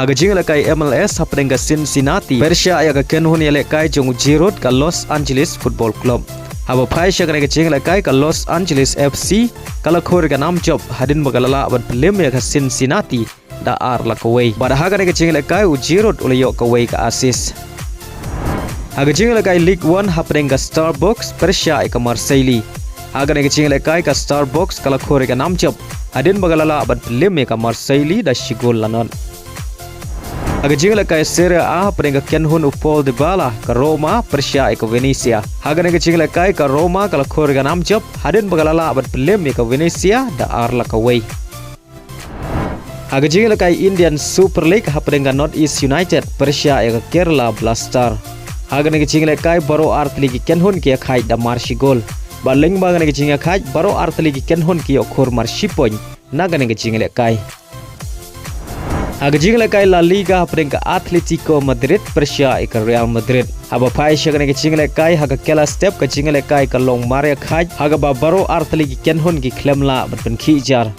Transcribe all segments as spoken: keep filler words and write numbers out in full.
Ha ka jingïalehkai M L S hapdeng ka Cincinnati, pyrshah ïa ka kynhun ïalehkai jong u Giroud ka Los Angeles Football Club. Haba phai sha kane ka jingïalehkai ka Los Angeles F C ka la khur ka nam jop hadien ba ka la lah ban pynlem ïa ka Cincinnati da ar la kawei. Bad ha kane ka jingïalehkai u Giroud u la ïoh kawei ka assist. Ha ka jingïalehkai Ligue One hapdeng ka Strasbourg pyrshah ïa ka Marseille. Ha kane ka jingïalehkai ka Strasbourg ka la khur ka nam jop hadien ba ka la lah ban pynlem ïa ka Marseille da shi gol la nod. Ha ka jingïalehkai Serie A hapdeng ka kynhun u Paul Dybala ka Roma pyrshah ïa ka Venezia. Ha kane ka jingïalehkai ka Roma ka la khur ka nam jop hadien ba ka la lah ban pynlem ïa ka Venezia da ar la kawei. Ha ka jingïalehkai Indian Super League hapdeng ka North East United pyrshah ïa ka Kerala Blaster. Ha kane ka jingïalehkai baroh artylli ki kynhun ki ïakhaid da mar shi gol. Bad lyngba kane ka jingïakhaid baroh artylli ki kynhun ki ïoh khur mar shi point na kane ka jingïalehkai. Ha ka jingïalehkai La Liga hapdeng ka Atletico Madrid pyrshah ïa ka Real Madrid. Haba phai sha kane ka jingïalehkai ha ka kylla step ka jingïalehkai ka long mar ïakhaid ha kaba baroh artylli ki kynhun ki khlem lah ban pynkhih jar.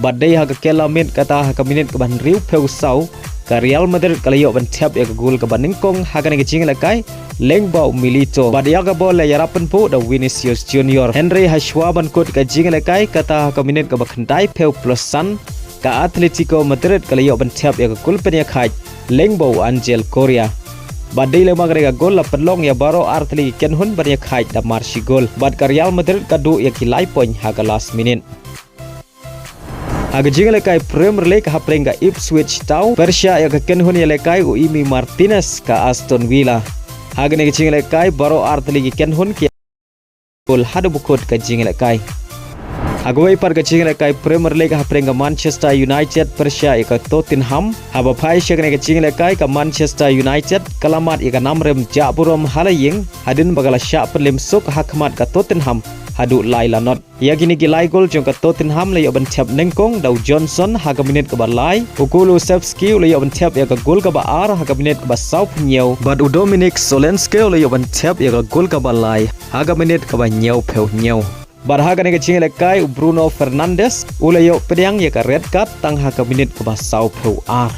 Bad dei ha ka kylla miet kata ha ka minit kaba hynriewphew saw ka Real Madrid ka la ïoh ban thep ïa ka gol kaba nyngkong ha kane ka jingïalehkai lyngba u Milito. Bad ïa ka bol la ïarap pynphuh da Vinicius Junior. Hynrei ha shuwa ban kut ka jingïalehkai kata ha ka minit kaba khyndaiphew plus san ka Atletico Madrid ka la ïoh ban thep ïa ka gol pynïakhaid lyngba u Angel Correa. Bad dei lyngba kane ka gol la pynlong ïa baroh artylli ki kynhun ban ïakhaid da mar shi gol. Bad ka Real Madrid ka duh ïa ki lai point ha ka last minute. Ha ka jingïalehkai Premier League hapdeng ka Ipswich Town pyrshah ïa ka kynhun ïalehkai u Emi Martinez ka Aston Villa. Ha kane ka jingïalehkai baroh artylli ki kynhun ki gol haduh ba kut ka jingïalehkai. Ha kawei pat ka jingïalehkai Premier League hapdeng ka Manchester United pyrshah ïa ka Tottenham. Haba phai sha kane ka jingïalehkai ka Manchester United ka la mad ïa ka namrem jah burom ha la ïing hadien ba ka la shah pynlem suk ha khmat ka Tottenham haduh lai la nod. Ïa kine ki lai gol jong ka Tottenham la ïoh ban thep nyngkong da u Johnson ha ka minit kaba lai. U Kulusevski u la ïoh ban thep ïa ka gol kaba ar ha ka minit kaba sawphew hynñiew. Bad u Dominik Solanke u la ïoh ban thep ïa ka gol kaba lai ha ka minit kaba hynñiewphew hynñiew. Bad ha kane ka jingïalehkai u Bruno Fernandes u la ïoh pdiang ïa ka red card tang ha ka minit kaba sawphew ar.